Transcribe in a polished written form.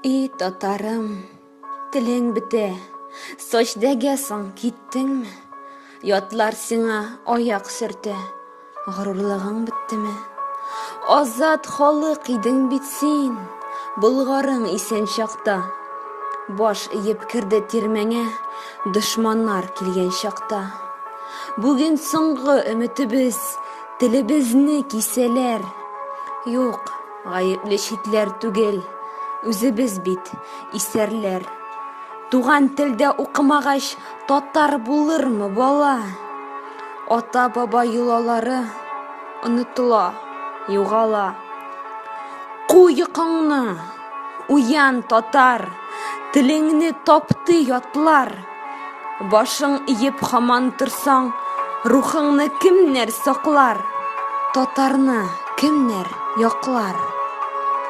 И татарым, телең бетә, саҗдәгә соң киттеңме? Ятлар сиңа аяк сөртә, горурлыгың беттеме? Азат халык идең бит син, Болгарың исән чакта. Баш иеп керде тирмәңә, дошманнар килгән чакта. Бүген соңгы өметебез, телебезне кисәләр. Юк, гаепле читләр түгел, үзебез бит, исәрләр. Туган телдә укымагач, татар булырмы бала? Ата-баба йолалары онытыла, югала. Ку йокыңны, уян, татар, телеңне тапты ятлар. Башың иеп һаман торсаң, рухыңны кемнәр саклар? Татарны кемнәр яклар?